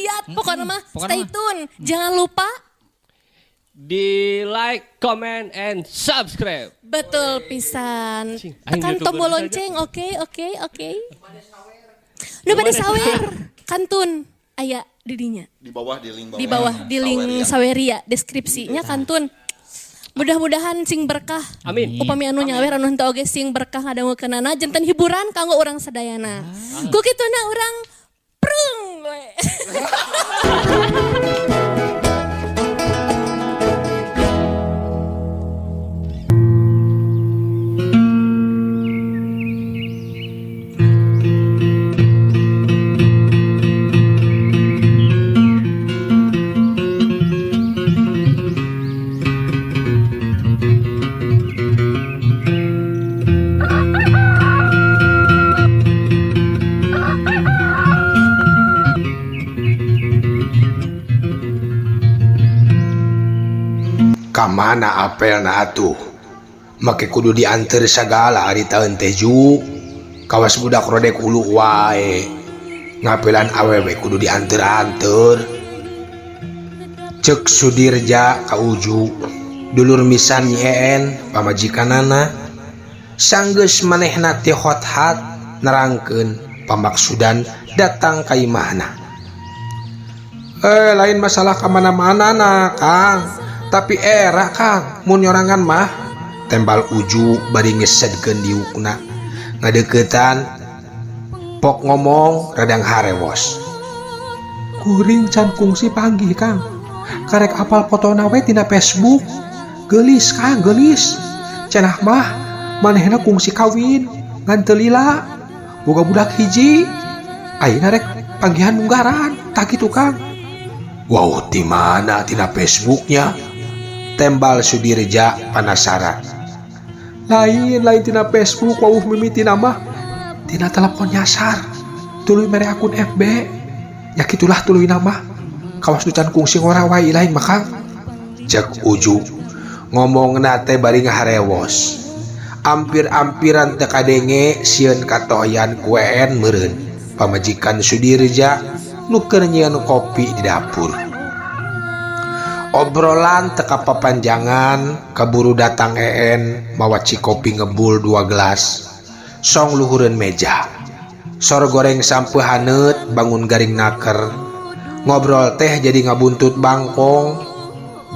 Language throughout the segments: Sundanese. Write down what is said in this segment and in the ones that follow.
Maksiat pokoknya mah Pokoknya stay mah. tune. Jangan lupa Di like, comment, and subscribe. Betul pisan. Cing, aing Tekan YouTuber tombol saja. lonceng, oke oke oke. Nu bade sawer kantun aya di dinya. Di bawah di link bawah. Di bawah di link Saweria. Saweria deskripsinya kantun. Mudah-mudahan sing berkah. Amin. Upami anu nyawer anu henteu oge sing berkah ngadangukeunana janten hiburan kanggo urang sadayana. Ku kituna urang prung we. Kamana apelna atuh make kudu dianter sagala ari taeun teh ju kawas budak rodek ulu wae ngapelan awewe kudu dianter-anter cek Sudirja ka Uju dulur misan Nyi Een pamajikanana sanggeus manehna teh hot-hat nerangkeun pamaksudan datang ka imahna. Lain masalah ka mana-mana na Kang, tapi era Kang mun nyorangan mah tembal Uju bari ngesedkeun diukna ngadeukeutan pok ngomong radang harewos. Kuring can kungsi panggih Kang, karek apal fotona we tina Facebook. Geulis Kang, geulis. Cenah mah manehna kungsi kawin ngan teu lila boga budak hiji. Ayeuna rek panggihan munggaran tah kitu Kang. Wow, di mana tina Facebooknya? Tembal Sudirja penasaran. Lain, lain tina Facebook, wawuh mimitina mah tina telepon nyasar. Tuluy mere akun FB. Ya kitulah tuluy nama. Kawas nu can kungsi ngora wae lain mah Kang. Cek Uju ngomongna teh bari ngaharewos. Ampir-ampiran teu kadenge sieun katoyan ku Een meureun. Pamajikan Sudirja nu keur nyieun kopi di dapur. Obrolan teu kapapanjangan, kaburu datang Een mawa cikopi ngebul 2 gelas. Song luhureun meja. Sor goreng sampeu haneut bangun garing naker. Ngobrol teh jadi ngabuntut bangkong.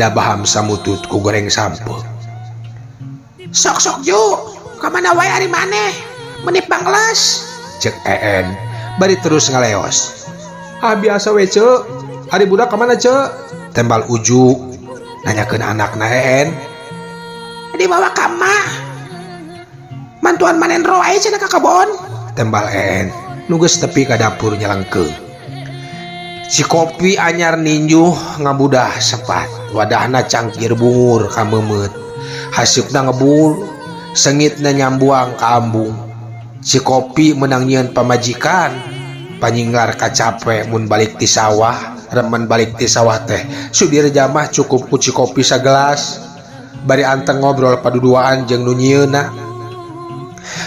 Da baham samutut ku goreng sampeu. Sok-sok ju, kamana wae ari maneh? Menip bangles. Cek Een bari terus ngaleos. Ah biasa we ceu. Ari budak kamana ceu? Tembal Uju nanyakeun anakna Een. Dibawa ka mah. Mantuan manendro wae cenah ka kebon. Tembal Een nu geus tepi ka dapur nyalengkeung. Si kopi anyar ninjuh ngabudah sepat. Wadahna cangkir bungur ka meumeut. Haseupna ngebul, sengitna nyambuang ka ambung. Si kopi meunang nyieun pamajikan, panyinglar kacape mun balik ti sawah, remen balik ti sawah teh. Sudirja mah cukup ku cikopi sagelas. Bari anteng ngobrol paduduaan jeung nu nyieunna.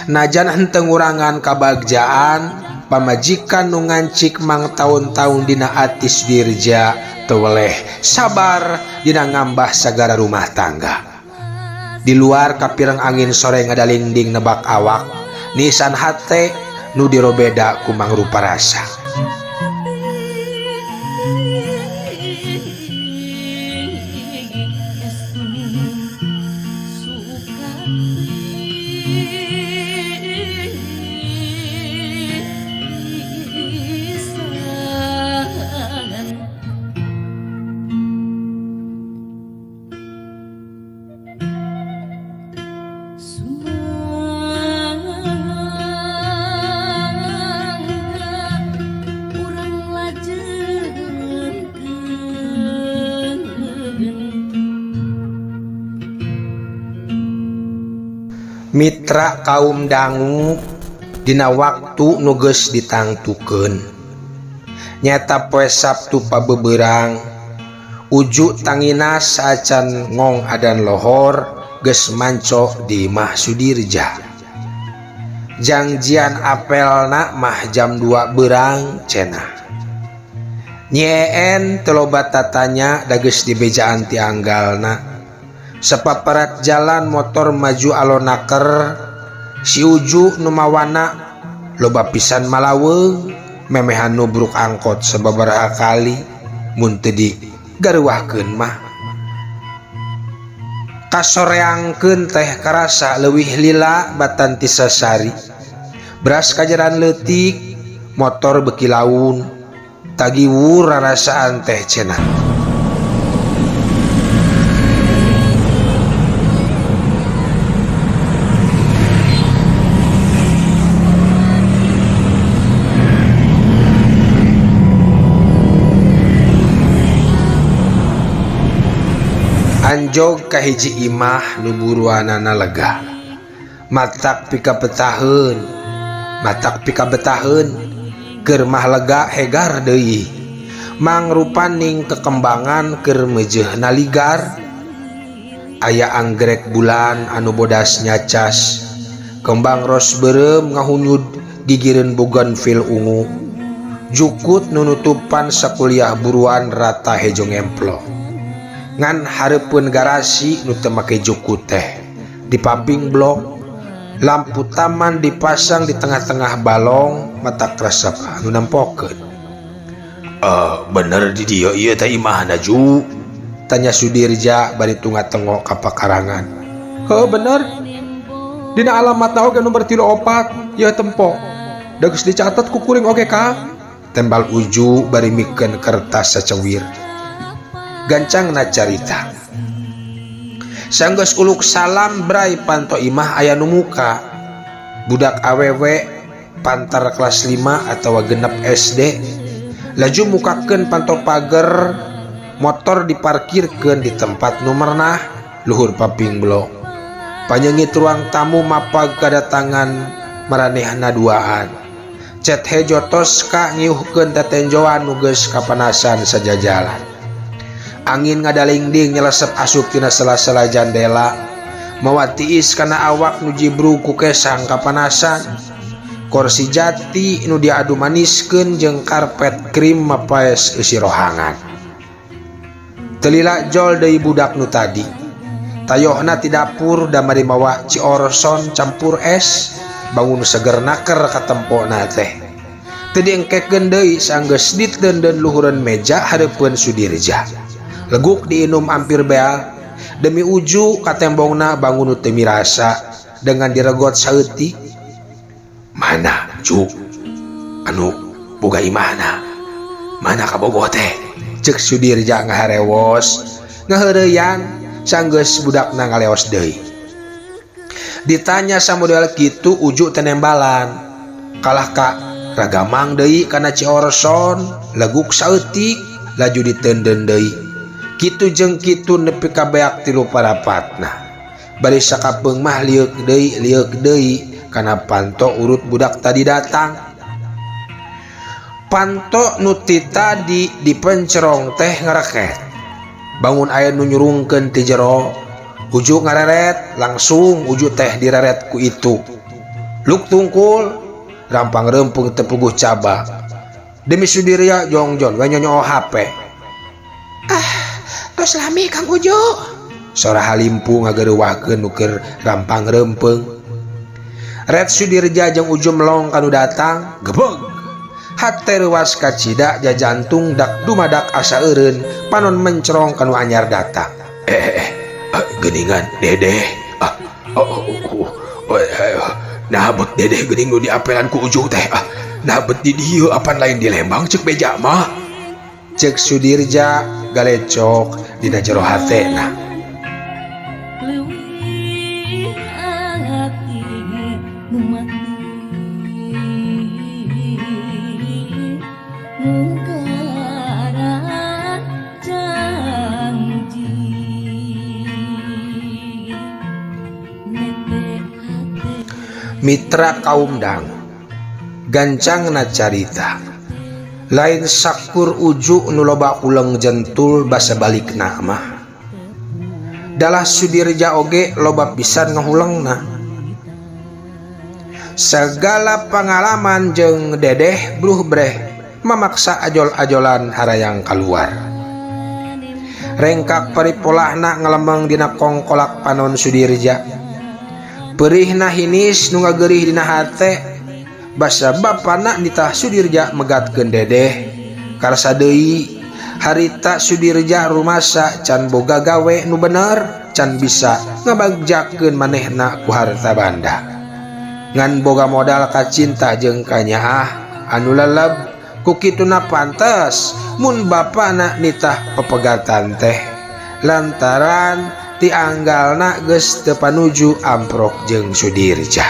Najan henteu ngurangan kabagjaan, pamajikan nu ngancik mang taun-taun dina ati Sudirja teu weleh sabar dina ngambah sagara rumah tangga. Di luar kapireng angin sore ngadalingding nebak awak, nisan hate nu dirobeda ku mangrupa rasa. Mitra kaum dangu dina waktu nu geus ditangtukeun. Nyata poe Sabtu pabeberang, Uju tangina saacan ngong adan lohor geus manco di imah Sudirja. Jangjian apelna mah jam 2 berang cenah. Nyi Een teu loba tatanya da geus dibejaan ti anggalna. Sapaparat jalan motor maju alonaker si Uju nu mawana loba pisan malaweung memehan nubruk angkot sababaraha kali mun teu digareuwahkeun mah. Kasoreangkeun teh karasa leuwih lila batan ti sasari. Beras kajaran leutik, motor beuki laun, tagiwur rarasaan teh cenah. Anjog ka hiji imah nu buruanana lega. Matak pikabetaheun, matak pikabetaheun, keur mah lega hegar deui. Mangrupaning kekembangan keur meujeuhna ligar. Aya anggrek bulan anu bodas nyacas, kembang ros beureum ngahunyud gigireun bougainville ungu. Jukut nu nutupan sakuliah buruan rata hejo ngemplo. Ngan hareupeun garasi nu teu make jukut teh di paving blok, lampu taman dipasang di tengah-tengah balong mata resep anu nempokeun. Bener di dieu ieu teh imahna Ju? Tanya Sudirja bari tunga-tengok ka pakarangan. Heuh bener. Dina alamatna oge nomor 34 ieu tempo. Da geus dicatet ku kuring oge Kang. Tembal Uju bari mikeun kertas sacewir. Gancangna carita. Sanggeus uluk salam bray panto imah aya nu muka. Budak awewe pantar kelas 5 atawa genep SD. Laju mukakeun panto pager, motor diparkirkeun di tempat nu mernah luhur paping blok. Panyeungit ruang tamu mapag kadatangan maranehna duaan. Cet hejo toska ngiuhkeun tetenjoan nu geus kapanasan sajajalan. Angin ngadalingding nyelesep asup tina sela-sela jandela, mawa tiis kana awak nu jibrug ku kesang kapanasan. Korsi jati nu diadu maniskeun jeung karpet krim mapaes eusi rohangan. Telila jol deui budak nu tadi. Tayohna ti dapur damari mawa ciorson campur es, bangun seger naker katempona teh. Teu diengkekeun deui sanggeus diteundeun luhureun meja hareupeun Sudirja. Leguk diinum ampir bea demi Uju katembongna bangun nu teu mirasa dengan diregot saeutik. Mana Ju? Anu boga imahna? Mana kabogoh teh? Ceuk Sudirja ngaharewos, ngaheureyan sanggeus budakna ngaleos deui. Ditanya samodel kitu Uju teh nembalan. Kalah ka ragamang deui kana ciorson, leguk saeutik laju diteundeun deui. Kitu jeung kitu nepi ka beak tilu parapatna. Bari sakapeung mah lieuk deui lieuk deui kana panto urut budak tadi datang. Panto nu ti tadi dipencerong teh ngareket. Bangun aya nu nyurungkeun ti jero. Uju ngareret, langsung Uju teh direret ku itu. Luk tungkul, rampang rempung teu puguh caba. Demi Sudirja jongjon we nyonyo HP. Ah, tos lami Kang Uju. Sora halimpu ngagereuwahkeun nu keur rampang rempeng. Red Sudirja jeung Uju melong kanu datang, gebeg. Hate reuwas kacida jajantung dak dumadak asa eureun, panon mencerong kanu anyar datang. Geuningan dedeh. Ah, oh, oh, oh, oh, oh, nah bet dedeh geuning nu diapelan ku Uju teh. Ah, nah bet di dieu apan lain di Lembang ceuk beja mah. Ceuk Sudirja galecok dina jero hatena. Mitra kaum dang gancangna carita lain sakur Uju nu loba uleng jentul basa balikna mah. Dalah Sudirja oge loba pisan ngahulengna. Segala pengalaman jeung dedeh bruh breh Mamaksa ajol-ajolan harayang kaluar. Rengkak paripolahna ngalemeng dina kongkolak panon Sudirja. Perihna hinis nu ngageurih dina hate basa bapana nitah Sudirja megatkeun Dedeh. Karsa deui harita Sudirja rumasa can boga gawe nu bener, can bisa ngabagjakeun manehna ku harta banda. Ngan boga modal kacinta jeung kanyaah anu leleb. Ku kituna pantes mun bapana nitah pepegatan teh lantaran tianggalna geus teu panuju amprok jeung Sudirja.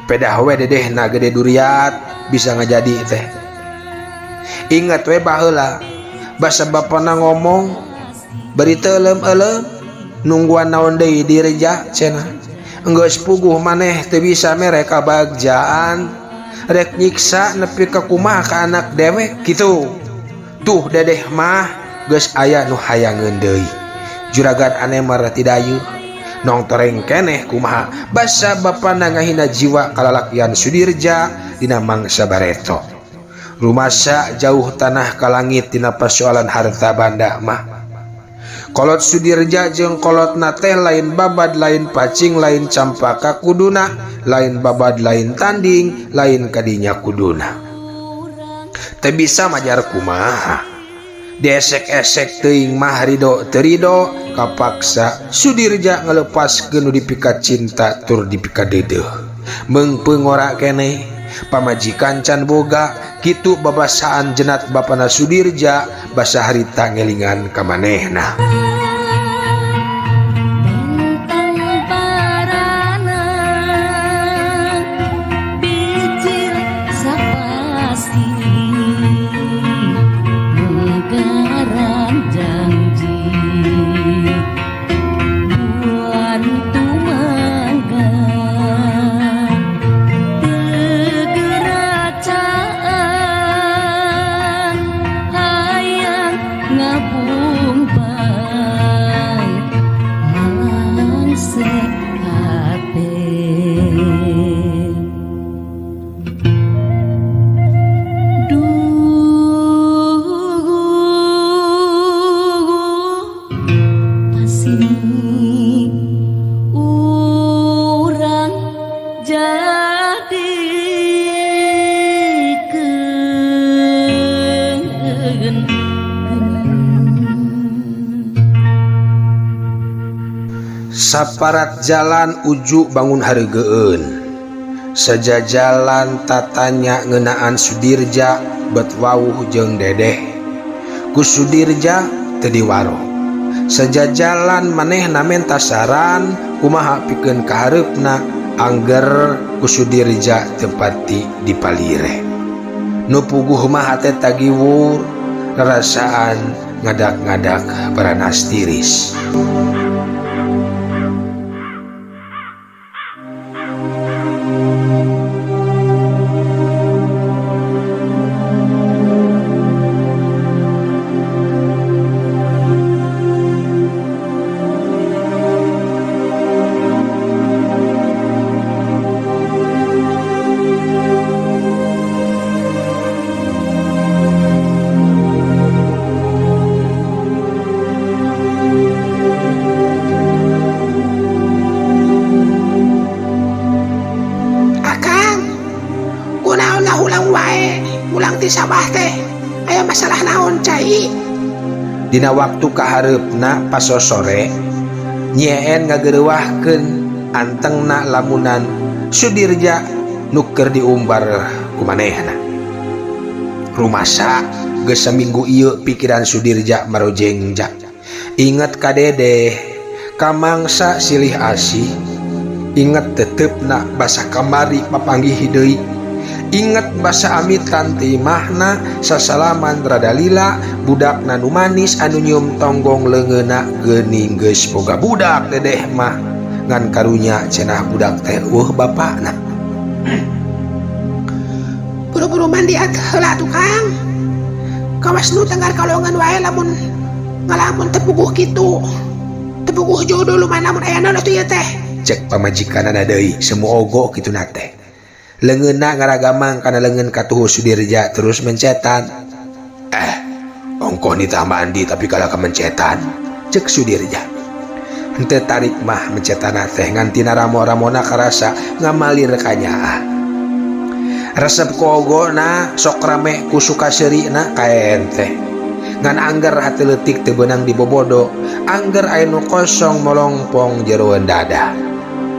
Pedah we dedehna gede duriat bisa ngajadi teh. Ingat we baheula basa bapana ngomong bari teu euleum-euleum nungguan naon deui Dirja cenah. Enggeus puguh maneh teu bisa mere kabagjaan. Rek nyiksa nepi ka kumaha ka anak dewek kitu. Tuh dedeh mah geus aya nu hayangeun deui. Juragan Anemar tidayeuh. Nong toreng keneh kumaha basa bapana ngahina jiwa kalalakian Sudirja dina mangsa bareto. Rumasa jauh tanah ka langit dina persoalan harta banda mah. Kolot Sudirja jeung kolotna teh lain babad lain pacing lain campaka kuduna, lain babad lain tanding lain kadinya kuduna. Teu bisa majar kumaha. Diesek-esek teuing mah rido teu rido kapaksa Sudirja ngalepaskeun nu dipika cinta tur dipika deudeuh. Meungpeung ngora keneh pamajikan can boga kitu babasaan jenat bapana Sudirja basa harita ngelingan ka manehna. Saparat jalan uju bangun hareugeun. Sejajalan tatanya ngeunaan Sudirja bet wawuh jeung Dedeh. Ku Sudirja teu diwaro. Sejajalan manehna menta saran kumaha pikeun kahareupna angger ku Sudirja teu pati dipalire. Nu puguh mah hate tagiwur rarasaan ngadak-ngadak baranas tiris. Sabah teh aya masalah naon cai? Dina waktu kahareupna pasosore nyeen ngagereuwahkeun antengna lamunan Sudirja nu keur diumbar ku manehna. Rumasa geus saminggu ieu pikiran Sudirja marojengja. Inget ka Dedeh kamangsa silih asih. Inget tetepna basa kamari papanggih deui. Inget basa amitan ti imahna sasalaman rada lila budakna nu manis anu nyium tonggong leungeunna geuning geus boga budak Dedeh mah ngan karunya cenah budak teh eueuh bapakna. Buru-buru mandi atuh heula tukang. Kawas nu tenggar kalongan wae lamun ngalamun teu puguh kitu. Teu puguh jodoh lumana mun aya naon atuh ieu teh. Cek pamajikanana deui semu ogo kituna teh. Leungeunna ngaragamang kana leungeun katuhu Sudirja terus mencetan. Eh, ongkoh nitah mandi tapi kalah kemencetan. Cek Sudirja. Henteu tarik mah mencetana teh ngan tina ramo-ramona karasa ngamalir kanyaah. Resep kogona sok rame ku sukaseurina ka Een teh. Ngan angger hate leutik teu beunang dibobodo, angger aya nu kosong molongpong jeroan dada.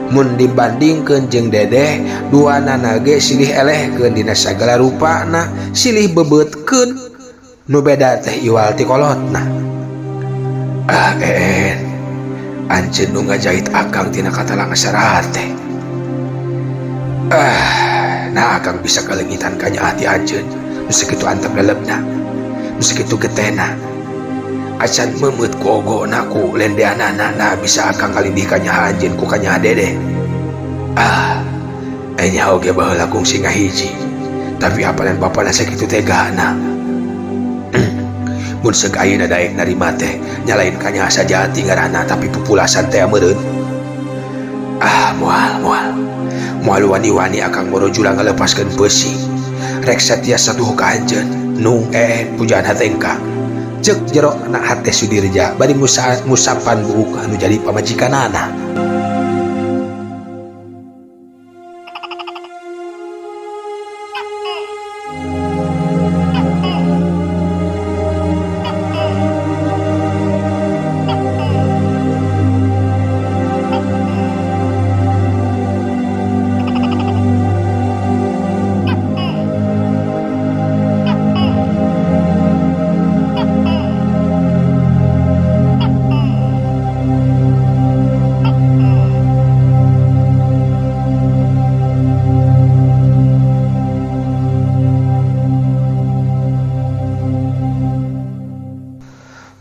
Mun dibandingkeun jeung Dedeh, duanana ge silih elehkeun dina sagala rupana, silih bebeutkeun. Nu beda teh iwal ti kolotna. Ah, Een, anjeun nu ngajahit akang tina katalangsara teh. Ah, nah akang bisa kaleungitan kanyaah ti anjeun, nu sakitu antep lelebna, nu sakitu getena. Acan meumeut ku ogona ku lendeanana, nah bisa akang kalindih kanyaah anjeun ku kanyaah Dedeh. Ah, enya oge baheula kungsi ngahiji, tapi apanan bapana sakitu tegana. Mun seug ayeuna daek narima teh, nyalain kanyaah sajati ngaranna tapi pupulasan teh meureun. Ah, moal moal. Moal wani-wani akang morojula ngalepaskeun peusi. Rek satia satuhu ka anjeun, nung Een pujaan hate engkang. Cek jero na hate Sudirja bari ngusapan buuk anu jadi pamajikanana.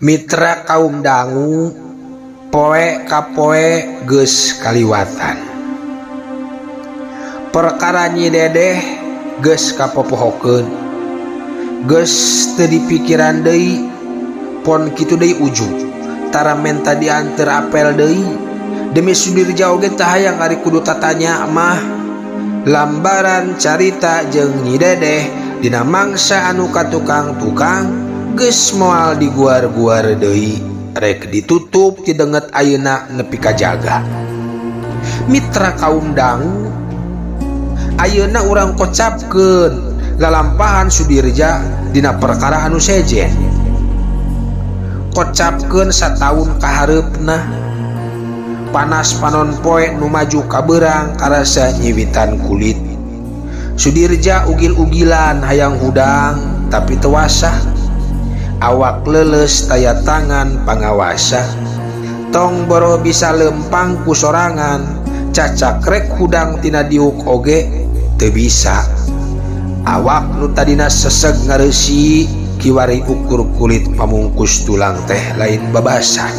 Mitra kaum dangu poe ka poe geus kaliwatan. Perkara Nyi Dedeh geus kapopohokeun. Geus teu dipikiran deui, pon kitu deui ujug. Tara menta dianteur apel deui. Demi Sudirja oge teu hayang ari kudu tatanya mah. Lambaran carita jeung Nyi Dedeh dina mangsa anu katukang-tukang geus moal diguar-guar deui, rek ditutup ti denget ayeuna nepi ka jaga. Mitra kaum dangu ayeuna urang kocapkeun lalampahan Sudirja dina perkara anu sejen. Kocapkeun sataun ka hareupna. Panas panon poe nu maju ka beurang karasa nyiwitan kulit. Sudirja ugil-ugilan hayang hudang tapi teu wasah. Awak leuleus taya tangan pangawasa. Tong boro bisa lempang ku sorangan, cacak rek hudang tina diuk oge teu bisa. Awak nu tadina seseg ngareusi kiwari ukur kulit pamungkus tulang teh lain babasan.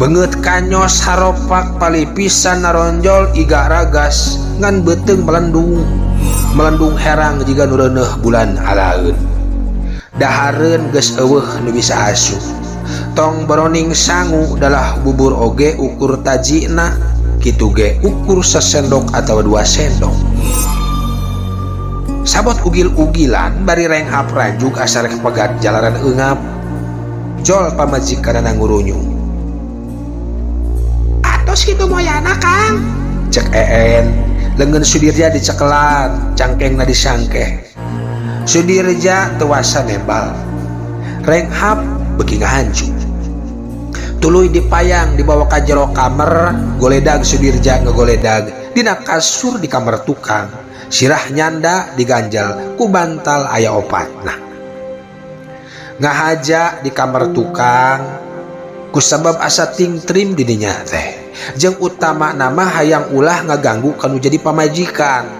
Beungeut kanyos haropak palipisan naronjol iga ragas ngan beuteung melendung. Melendung herang jiga nu reuneuh bulan alaeun. Dahareun geus eueuh nu bisa asup. Tong boroning sangu dalah bubur oge ukur tajina, kitu ge ukur sesendok atawa 2 sendok. Sabot ugil-ugilan bari renghap rajuk asa rek pegat jalaran eungap. Jol pamajikanana ngurunyung. Atos kitu moyana, Kang. Cek Een, leungeun Sudirja dicekelan, cangkengna disangkeh. Sudirja teu wasa nembal. Renghap beuki ngahancu. Tuluy dipayang dibawa ka jero kamar, goledag Sudirja ngegoledag dina kasur di kamar tukang. Sirah nyanda diganjal ku bantal aya opatna. Ngahaja di kamar tukang ku sabab asa tingtrim di dinya teh. Jeung utama nama hayang ulah ngaganggu kanu jadi pamajikan.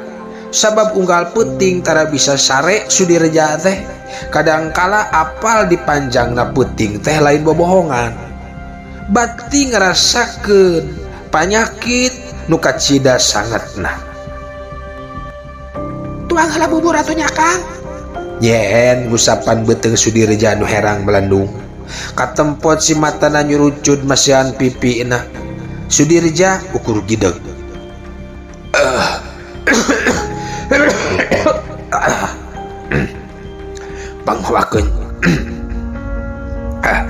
Sabab unggal peuting tara bisa sare Sudirja teh. Kadangkala apal dipanjangna peuting teh lain bobohongan. Bati ngarasakeun panyakit nu kacida sangetna. Tuang heula bubur atuh nya, Kang. Nyen ngusapan beuteung Sudirja nu herang melendung. Katempot si matana nyurucud masihan pipina. Sudirja ukur gideg. mawakeun ah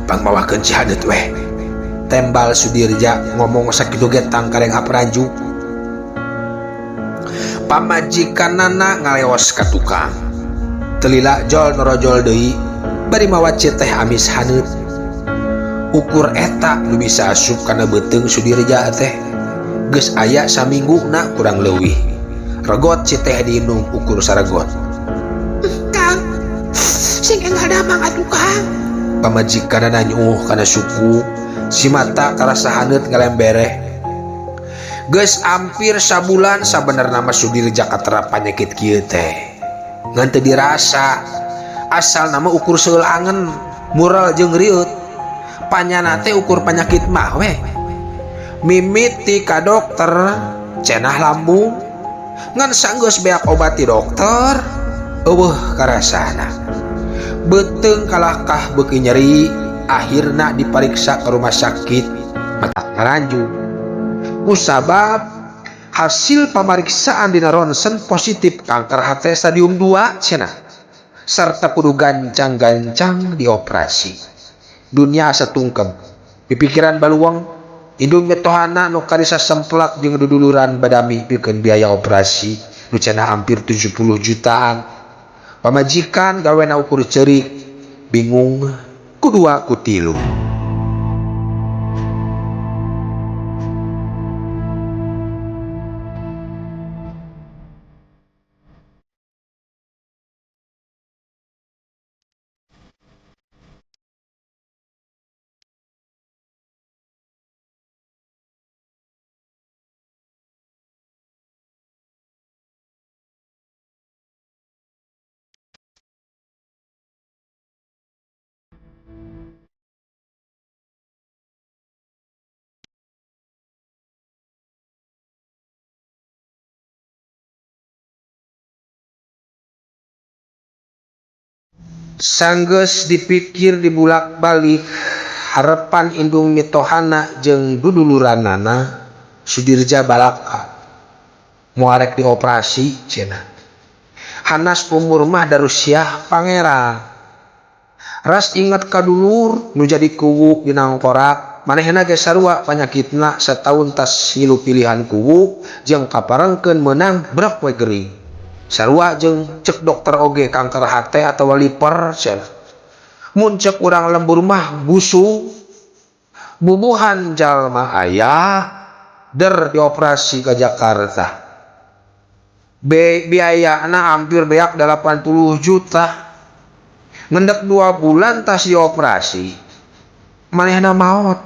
pangmawakeun si haneut weh. Tembal Sudirja ngomong sakitu ge tangkareng apranju. Pamajikanana ngaleos ka tukang. Telila jol norojol deui bari mawa teh amis haneut. Ukur eta nu bisa asup kana beuteung Sudirja teh. Geus aya samingguna kurang leuwih. Regot si teh diinum ukur saragot. Kang, sing enggal damang atuh Kang. Pamajikanana nyuuh kana suku, si mata karasa haneut ngalembereh. Geus hampir sabulan sabenerna mah Sudirja katerap panyakit kieu teh. Ngan teu dirasa, asal nama ukur seul angen, mural jeung rieut. Panyana teh ukur panyakit mah weh. Mimiti ka dokter, cenah lambung. Ngan sanggeus beak obat ti dokter, eueuh karasana. Beuteung kalakah beuki nyeri, akhirna dipariksa ke rumah sakit, mata ngalanjut. Kusabab hasil pamariksaan dina ronsen positif kanker hate stadium 2 cenah. Serta kudu gancang-gancang dioperasi. Dunia asa tungkem. Pipikiran baluang, indung mitohana nu karisa semplak jeung duduluran badami pikeun biaya operasi nu cenah hampir 70 jutaan. Pamajikan gawena ukur ceurik, bingung kudua kutilu. Sanggeus dipikir dibulak-balik harapan indung mitohana jeung duduluranana Sudirja balaka moarek dioperasi cenah. Hanas umur mah darusiah pangeran. Ras inget ka dulur nu jadi kuwu dina ngkorak manehna ge sarua panyakitna sataun tas ngilu pilihan kuwu jeung kaparengkeun meunang brek we gering. Sarua jeung cek dokter oge kanker hate atawa liver cenah. Mun cek urang lembur mah busung. Bubuhan jalma aya der dioperasi ke Jakarta. Biayana hampir beak 80 juta. Ngendek 2 bulan tas dioperasi. Manehna maot.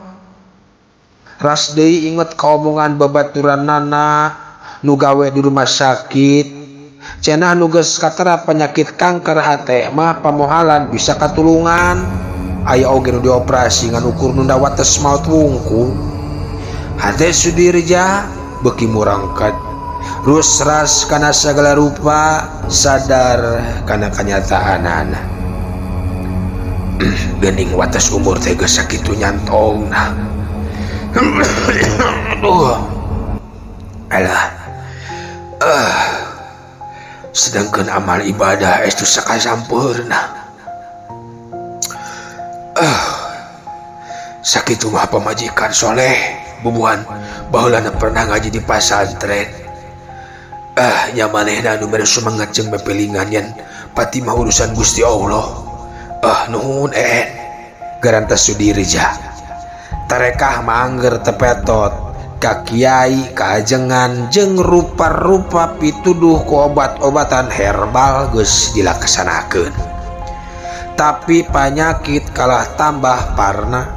Ras deui inget kaomongan babaturanana nu gawe di rumah sakit. Cenah nu geus katera penyakit kanker hate mah pamohalan bisa katulungan. Aya oge nu dioperasi ngan ukur nunda wates maot wungkul. Hate Sudirja beuki murangkat. Rusras kana sagala rupa, sadar kana kanyataanana. Geuning wates umur teh geus sakitu nyantongna. Aduh. Alah. Sedangkan amal ibadah estu sakasampeurna. Sakitu mah pamajikan soleh bubuhan baheulana pernah ngaji di pasantren. Nya manehna nu mere sumangat jeung pepelingan yen pati mah urusan Gusti Allah. Nuhun garantas Sudirja. Tarekah mah angger tepetot ka kiai kajengan jeung rupa-rupa pituduh ku obat-obatan herbal geus dilaksanakeun. Tapi panyakit kalah tambah parna.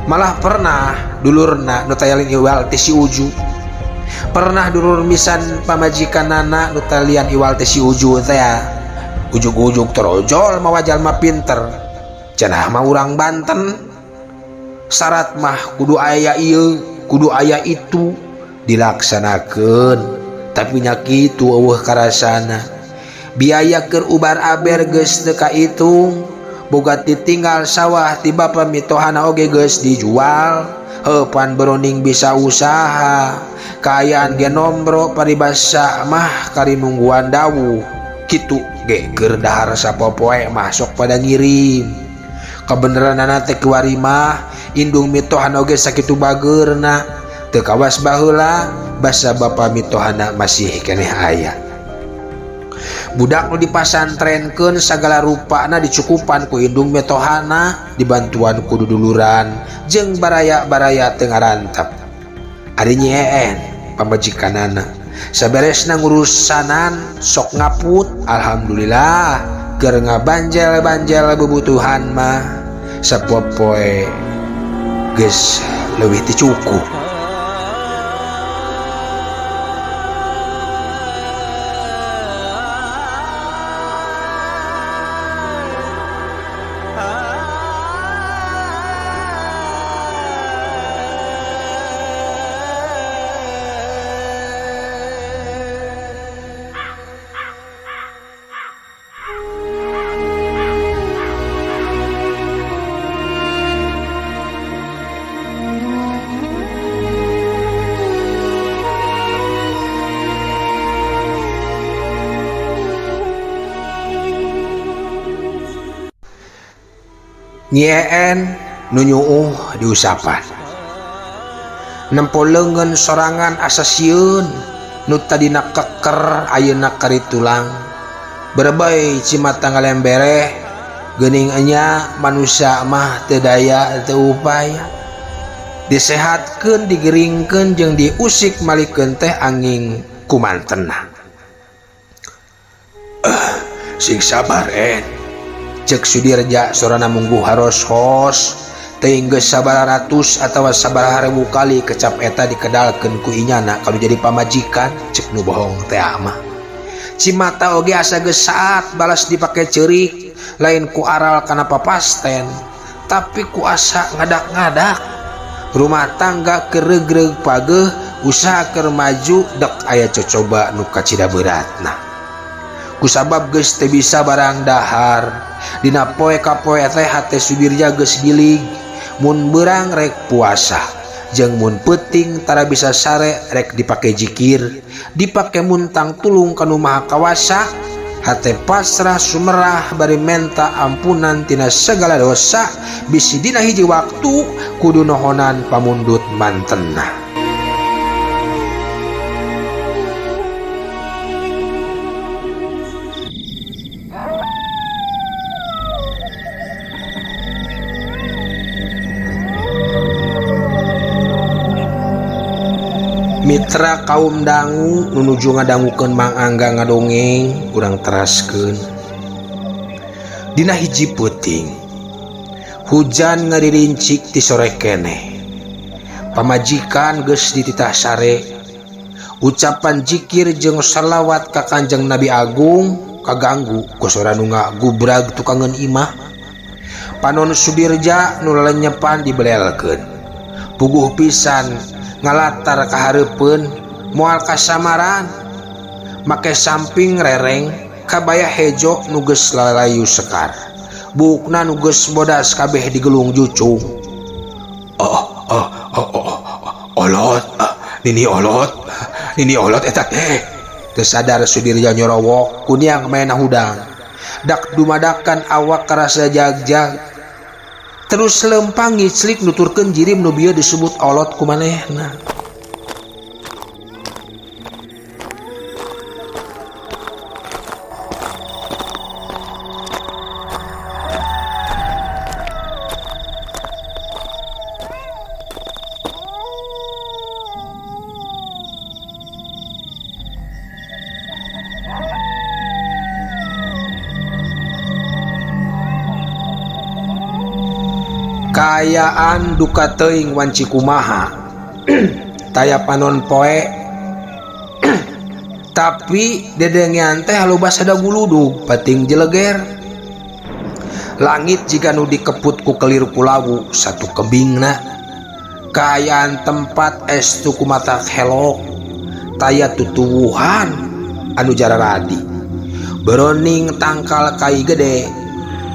Malah pernah dulurna nu tayalin iwal teh si Uju. Pernah dulur misan pamajikanana nu talian iwal teh si Uju teh. Ujug-ujug torojol mawa jalma pinter. Cenah mah urang Banten. Syarat mah kudu aya ieu, kudu aya itu dilaksanakeun. Tapi nya kitu eueuh karasana. Biaya keur ubar aber geus teu kaitung. Boga ditinggal sawah ti bapa mitohana oge geus dijual. Heupan beroning bisa usaha. Kaayaan ge nombro paribasa mah kari nungguan dawuh. Kitu Ge keur dahar sapopoe mah sok pada ngirim. Kabeneranana teh kiwari mah indung mitohana oge sakitu bageurna. Teu kawas baheula basa bapa mitohana masih keneh aya. Budak nu dipasantrenkeun sagala rupana dicukupan ku indung mitohana dibantuan ku duduluran jeung baraya-baraya teu ngarantep. Ari Nyi Een pamajikanana saberesna ngurusanan sok ngaput, alhamdulillah keur ngabanjel-banjel bubutuhan mah sapopoe geus leuwih ti cukup. Nyi Een nu nyuuh diusapan. Nempo leungeun sorangan asa sieun nu tadina keker ayeuna kari tulang. Berebay cimata ngalembereh geuning enya manusia mah teu daya teu upaya. Disehatkeun digeringkeun jeung diusik malikeun teh angin kumantena. Sing sabar En. Cek Sudirja sorana mungguh haros-hos teuing geus sabaraha ratus atawa sabaraha ribu kali kecap eta dikedalkeun ku inyana kalau jadi pamajikan cek nu bohong teh mah. Cimata oge asa geus saat balas dipake ceurik lain ku aral kana papasten tapi ku asa ngadak-ngadak. Rumah tangga keregreg pageuh usaha keur maju dek aya cocoba nu kacida beratna. Kusabab geus teu bisa barang dahar dina poe ka poe teh hate Sudirja geus gilig mun beurang rek puasa jeung mun peuting tara bisa sare rek dipake jikir dipake muntang tulung ka nu maha kawasa hate pasrah sumerah bari menta ampunan tina segala dosa bisi dina hiji waktu kudu nohonan pamundut mantenna. Mitra kaum dangu nu nuju ngadangukeun Mang Angga ngadongeng urang teraskeun. Dina hiji peuting hujan ngaririncik ti sore keneh. Pamajikan geus dititah sare. Ucapan jikir jeung salawat ka Kanjeng Nabi Agung kaganggu ku sora nu ngagubrag tukangeun imah. Panon Sudirja nu lelenyepan dibelelkeun. Puguh pisan ngalatar kahareupeun moal kasamaran make samping rereng kabaya hejo nu geus lalayu sekar buukna nu geus bodas kabeh digelung jucung. Olot nini olot nini olot eta teh teu sadar Sudirja nyorowok kuniang maena hudang dak dumadakan awak karasa jagjag terus lempang ngiclik nuturkeun jirim nu bieu disebut olot ku manehna. Kaayaan duka teuing wanci kumaha taya panon poe tapi dedengean teh loba sada guludug pating jeleger langit jiga nu dikeput ku kelir kulawu satu kebingna. Kaayaan tempat estu kumata helok taya tutuwuhan anu jararadi beroning tangkal kai gede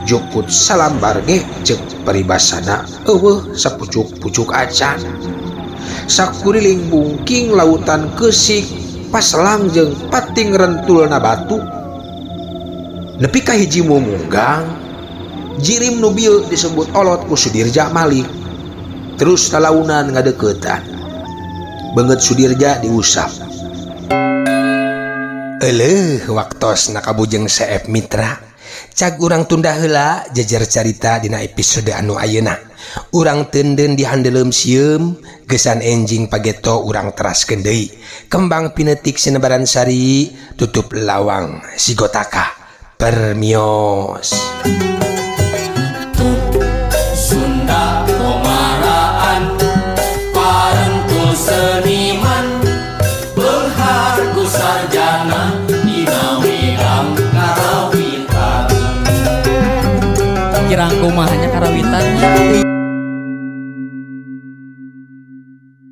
jukut salambar ge cek paribasana eueuh sapucuk-pucuk acan. Sakuriling bungking lautan keusik paselang jeung pating rentulna batu. Nepi ka hiji mumunggang jirim nu bieu disebut olot ku Sudirja Malik. Terus lalaunan ngadeukeutan. Beungeut Sudirja diusap. Eleuh, waktosna kabujeng seep, Mitra. Cag urang tunda heula jejer carita dina episode anu ayeuna. Urang teundeun di handeuleum sieum, gesan enjing pageto urang teraskeun deui. Kembang pinetik sinebaran sari, tutup lawang sigotaka. Permios. Sunda komaraan parentul seniman beunghar ku sarjana dina widang karawitan. Kirang kumaha nya karawitan.